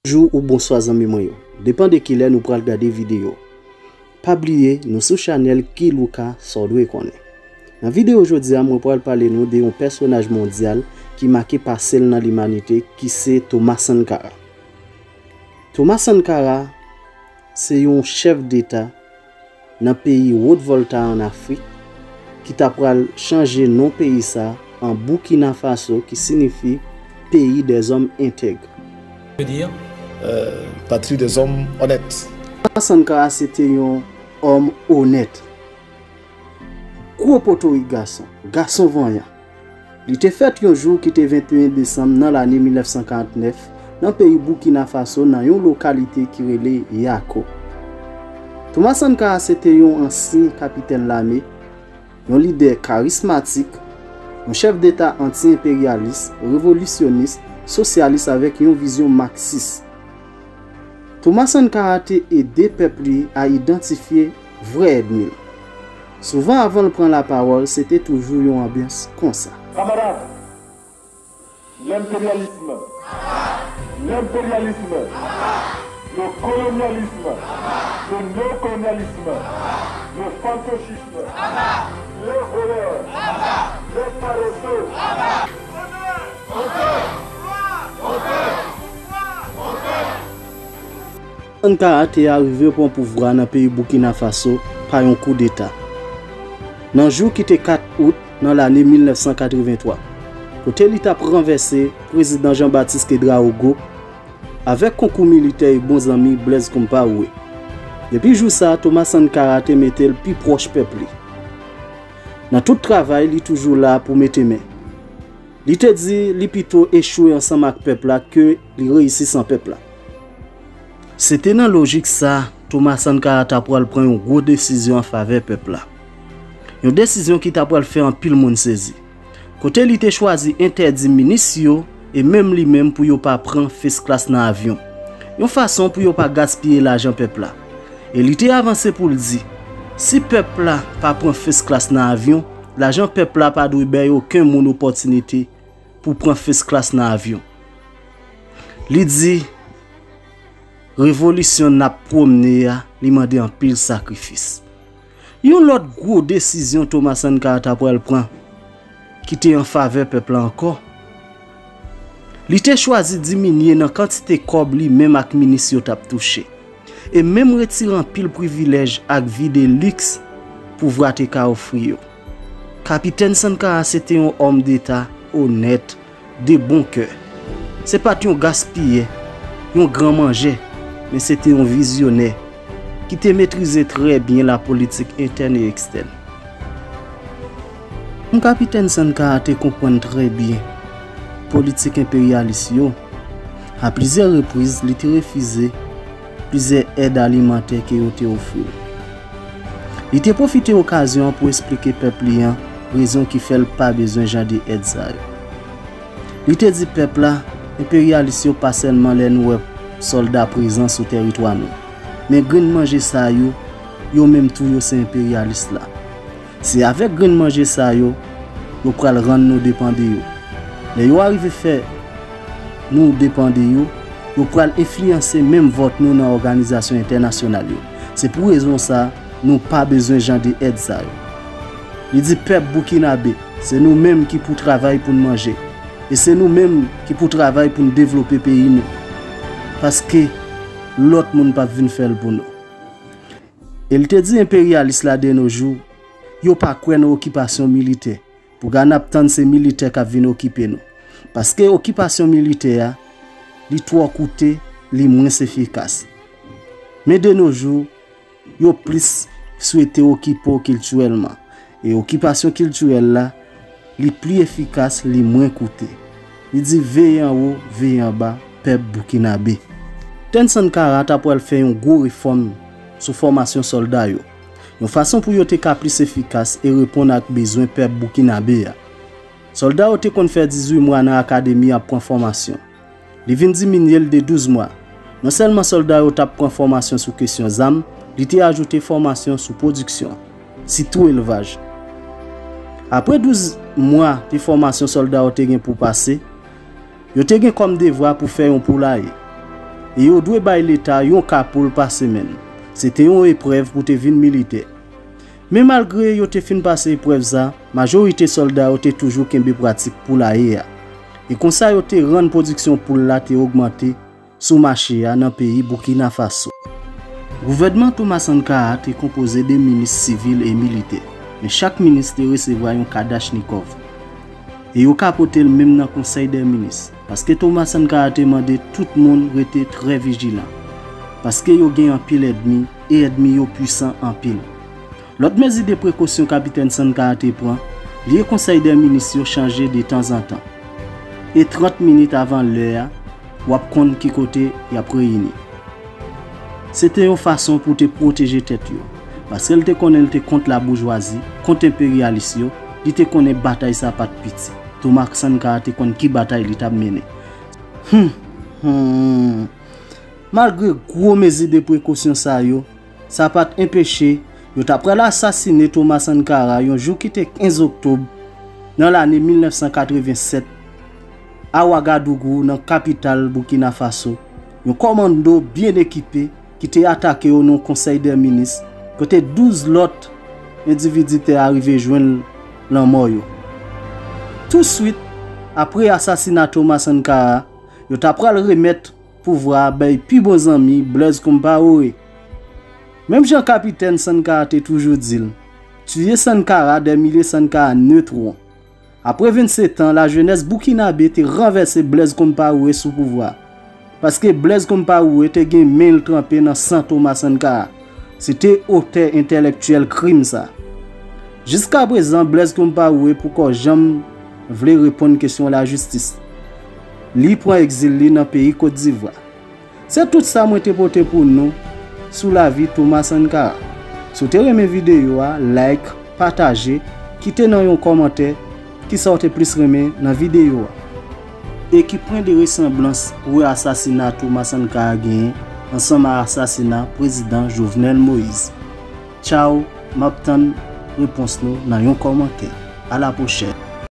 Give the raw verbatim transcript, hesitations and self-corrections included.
Bonjou ou bonswa zanmi mwen yo. Depan de kilè nou pral gade videyo. Pa bliye, nou sou chanèl Kilouka, sa w dwe konnen. Nan videyo jodi a, mwen pral pale nou de yon pèsonaj mondyal ki make pase l nan limanite, ki se Thomas Sankara. Thomas Sankara se yon chèf deta nan peyi Wot Vòlta an Afrik, ki ta pral chanje non peyi sa an Burkina Faso, ki siyifi peyi dèzòm entèg. Veut dire, euh, patrie des hommes honnêtes. Sankara se te yon òm onèt, gwo potorik gason, gason vanyan. Li te fèt yon jou ki te venteyen desanm nan lane mil nèf san karant nèf nan peyi Burkina Faso, nan yon lokalite ki rele Yako. Thomas Sankara se te yon ansyen kapitèn lame, yon lidè karismatik, yon chèf deta anti-enperyalis, revolisyonis, sosyalis avèk yon vizyon maksis. Thomas Sankara te ede pèp li a idantifye vrè ènmi l. Souvan, avan l pran lapawòl, se te toujou yon anbyans konsa. Camarades, l'impérialisme, l'impérialisme, le colonialisme, le néocolonialisme, le fantochiste, les voleurs, les paresseux. Sankara te arive pran pouvwa nan peyi Burkina Faso pa yon koudeta, nan jou ki te kat out nan lane mil nèf san katrevenntwa, kote li t ap ranvèse prezidan Jean-Baptiste Ouedraogo avèk konkou militè e bon zanmi Blaise Compaoré. Depi jou sa, Thomas Sankara te mete l pi pwòch pèp li. Nan tout travay, li toujou la pou mete men. Li te di li pito echwe ansanm ak pèp la ke li reyisi san pèp la. Se te nan lojik sa, Thomas Sankara ta pral pran yon gwo desizyon an favè pèp la. Yon desizyon ki ta pral fè anpil moun sezi. Kote li te chwazi entèdi minis yo e menm li menm pou yo pa pran first class nan avyon. Yon fason pou yo pa gaspiye lajan pèp la. E li te avanse pou l di, si pèp la pa pran first class nan avyon, lajan pèp la pa dwe bay okenn moun opòtinite pou pran first class nan avyon. Li di, revolisyon n ap pwomne a, li mande anpil sakrifis. Yon lòt gwo desizyon Thomas Sankara ta pral pran, ki te an favè pèp la ankò. Li te chwazi diminye nan kantite kòb li menm ak minis yo t ap touche, e menm retire anpil privilèj ak vi de liks pouvwa te ka ofri yo. Kapitèn Sankara se te yon òm deta onèt, de bon kè. Se pa t yon gaspiyè, yon gran manjè, men se te yon vizyonè ki te metrize trè byen lapolitik entèn e ekstèn. Kòm Kapitèn Sankara te konprann trè byen politik enperyalis yo, a plizyè repriz li te refize plizyè èd alimantè ke yo te ofri l. Li te pwofite okazyon an pou esplike pèp li an rezon ki fè l pa bezwen jan de èd sa yo. Li te di pèp la, enperyalis yo pa sèlman lè nou wè sòlda prezan sou tèritwa nou, men grenn manje sa yo, yo menm tou yo se enperyalis la. Se avèk grenn manje sa yo, yo pral rann nou depan de yo. Lè yo arive fè nou depan de yo, yo pral enfliyanse menm vòt nou nan òganizasyon entènasyonal yo. Se pou rezon sa, nou pa bezwen jan de èd sa yo. Li di pèp Boukinabe, se nou menm ki pou travay pou n manje. E se nou menm ki pou travay pou n devlope peyi nou. Paske lòt moun p ap vin fè l pou nou. E l te di enperyalis la de nos jours, yo pa kwè nan okipasyon militè. Pou gade n ap tann se militè k ap vin okipe nou. Paske okipasyon militè a, li twò koute, li mwens efikas. Men de nos jours, yo plis swete okipe w kiltirèlman. E okipasyon kiltirèl la, li pli efikas, li mwen koute. Li di veye anwo, veye anba, pèp Boukinabe. Ten Sankara ta pral fè yon gwo refòm sou fòmasyon sòlda yo, yon fason pou yo te ka plis efikas e reponn ak bezwen pèp Boukinabe a. Sòlda yo te konn fè dizuit mwa nan akademi ap pran fòmasyon. Li vin diminye l de douz mwa. Non sèlman sòlda yo t ap pran fòmasyon sou kesyon zam, li te ajoute fòmasyon sou pwodiksyon, sitou elvaj. Apre douz mwa de fòmasyon sòlda yo te gen pou pase, yo te gen kòm devwa pou fè yon poulaye. e yo dwe bay Leta yon ka pou l pa semèn. Se te yon eprèv pou te vin militè. Men malgre yo te fin pase eprèv sa, majorite sòlda yo te toujou kenbe pratik poulaye a. E konsa yo te rann pwodiksyon poul la te ogmante sou mache a nan peyi Burkina Faso. Gouvènman Thomas Sankara te konpoze de minis sivil e militè, men chak minis te resevwa yon Kalachnikov. E yo ka pote l menm nan Konsèy dè Minis, paske Thomas Sankara te mande tout moun rete trè vijilan, paske yo gen anpil ènmi, e ènmi yo pwisan anpil. Lòt mezi de prekosyon Kapitèn Sankara te pran, li e Konsèy dè Minis yo chanje detanzantan. E trant minit avan lè a, w ap konn ki kote y ap reyini. Se te yon fason pou te pwoteje tèt yo, paske l te konnen l te kont laboujwazi, kont enperyalis yo, li te konnen batay sa pa t piti. Thomas Sankara te konn ki batay li t ap mennen. Hum, hum. Malgre gwo mezi de prekosyon sa yo, sa pa t enpeche yo ta pral asasine Thomas Sankara yon jou ki te kenz oktòb nan lane mil nèf san katreven sèt a Ouagadougou, nan kapital Burkina Faso. Yon kòmando byen ekipe ki te atake yo nan Konsèy dè Minis, kote douz lòt endividi te arive jwenn lanmò yo. Touswit apre asasina Thomas Sankara, yo ta pral remèt pouvwa a bay pi bon zanmi Blaise Compaoré. Menm jan Kapitèn Sankara te toujou di l, tuer Sankara, des milliers Sankara naîtront. Apre vennsetan, lajenès boukinabé te ranvèse Blaise Compaoré sou pouvwa a, paske Blaise Compaoré te gen men l tranpe nan san Thomas Sankara. Se te otè entèlektyèl krim sa. Jiskaprezan, Blaise Compaoré poko janm vle reponn kesyon lajistis. Li pran egzil li nan peyi Kotdivwa. Se tout sa mwen te pote pou nou sou lavi Thomas Sankara. Si w te renmen videyo a, like, pataje, kite nan yon kòmantè kisa w te plis renmen nan videyo a. E ki pwen de resanblans ou wè asasina Thomas Sankara genyen ansanm a asasina Prezidan Jovenel Moïse? Tchaw, m ap tann repons nou nan yon kòmantè. A la pwochèn.